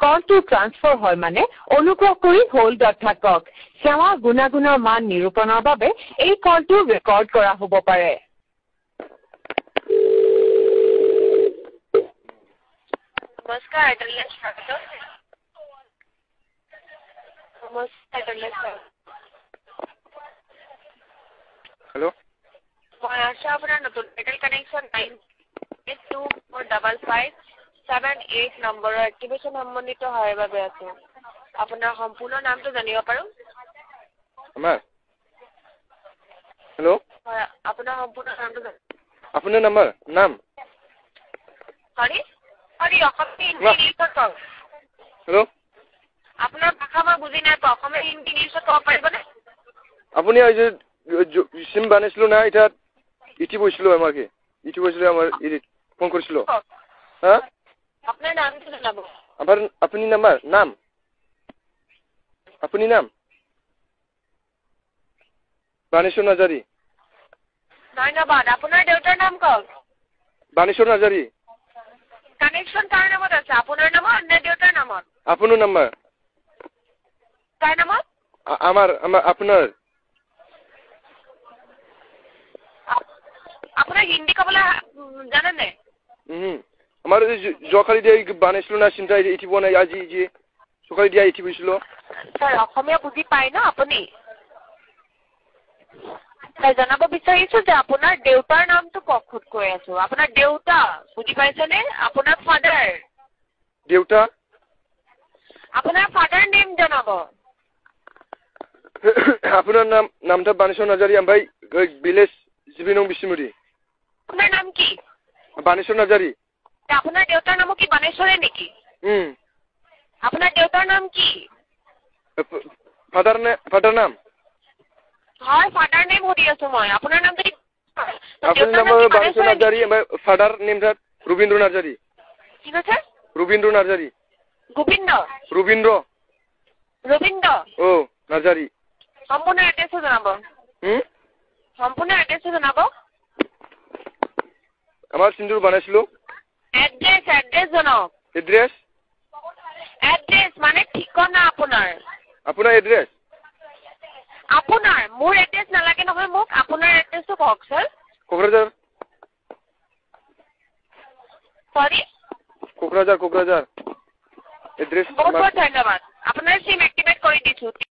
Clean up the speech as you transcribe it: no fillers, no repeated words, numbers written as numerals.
কলটো ট্ৰান্সফাৰ হয় মানে অনুগ্ৰহ কৰি হোল্ডত থাকক। সেৱা গুণাগুণৰ মান নিৰূপণৰ বাবে এই কলটো ৰেকৰ্ড কৰা হ'ব পাৰে। নমস্কাৰ, এয়াৰটেললৈ স্বাগতম। নমস্কাৰ, এয়াৰটেললৈ স্বাগতম। হেল্ল', মই আশা, আপোনাৰ নতুন এয়াৰটেল কানেকশ্যন 98245578 নম্বৰৰ এক্টিভেশ্যন সম্বন্ধিত সহায়ৰ বাবে আছোঁ। আপোনাৰ সম্পূৰ্ণ নামটো জানিব পাৰোঁ? আমাৰ হেল্ল'। হয়, আপোনাৰ সম্পূৰ্ণ নামটো। আপোনাৰ নাম্বাৰ নাম। চৰি চৰি, অসমীয়া, হিন্দী, ইংলিছত কওক। হেল্ল'। আপোনাৰ ভাষা মই বুজি নাই পোৱা। অসমীয়া, হিন্দী, ইংলিছত ক'ব পাৰিবনে? আপুনি এই যে চিম বানাইছিলোঁ না, এতিয়া ইটি বৈছিলোঁ, আমাৰ কি ইটি বৈছিলোঁ, আমাৰ ইৰিত ফোন কৰিছিলোঁ। হা, আপোনাৰ নামটো জনাব। আমাৰ আপুনি নাম্বাৰ নাম, আপুনি নাম বানেশ্বৰ নাৰ্জাৰী। ধন্যবাদ। আপোনাৰ দেউতাৰ নাম কওক। বানেশ্বৰ নাৰ্জাৰী। কানেকশ্যন কাৰ নামত আছে, আপোনাৰ নামত নে দেউতাৰ নামত? আপোনাৰ নাম্বাৰ। কাৰ নামত? আমাৰ আপোনাৰ। আপোনাৰ হিন্দী ক'বলৈ জানেনে? আমাৰ যোৱাকালি দিয়ে বানাইছিলোঁ না চিন্তা ইটি পোৱা নাই, আজি যে সকালে দিয়া ইটি বৈছিলোঁ। ছাৰ, অসমীয়া বুজি পায় ন আপুনি? জনাব বিচাৰিছোঁ যে আপোনাৰ দেউতাৰ নামটো কওক। খুদ কৈ আছোঁ, আপোনাৰ দেউতা, বুজি পাইছেনে? আপোনাৰ ফাদাৰ। দেউতা। আপোনাৰ ফাদাৰ নেম জনাব। আপোনাৰ নাম, নামটা বানেশ্বৰ নাৰ্জাৰী, ओमफ्राय ভিলেজ জিবি বিছিমুৰি। আপোনাৰ নাম কি? বানেশ্বৰ নাৰ্জাৰী। আপোনাৰ দেউতাৰ নামো কি বানেশ্বৰে নেকি? আপোনাৰ দেউতাৰ নাম কি? ফাদাৰ নে ফাদাৰ নাম? হয়, ফাদাৰ নেম সুধি আছোঁ মই। আপোনাৰ নাম যদি আপোনাৰ নাম বানেশ্বৰ নাৰ্জাৰী, ফাদাৰ নেমটা ৰবীন্দ্ৰ নাৰ্জাৰী। কি কৈছে? ৰবীন্দ্ৰ নাৰ্জাৰী। গোবিন্দ? ৰবীন্দ্ৰ। ৰবীন্দ্ৰ। অ' নাৰ্জাৰী। সম্পূৰ্ণ এড্ৰেছটো জনাব। সম্পূৰ্ণ এড্ৰেছটো জনাব। আমাৰ চিমটো বনাইছিলোঁ। এড্ৰেছ, এড্ৰেছ জনাওক। এড্ৰেছ? এড্ৰেছ মানে ঠিকনা আপোনাৰ। আপোনাৰ এড্ৰেছ? আপোনাৰ, মোৰ এড্ৰেছ নালাগে নহয় মোক, আপোনাৰ এড্ৰেছটো কওক ছাৰ। কোকৰাঝাৰ। চৰি? কোকৰাঝাৰ, কোকৰাঝাৰ এড্ৰেছ। বহুত বহুত ধন্যবাদ, আপোনাৰ চিম এক্টিভেট কৰি দিছোঁ।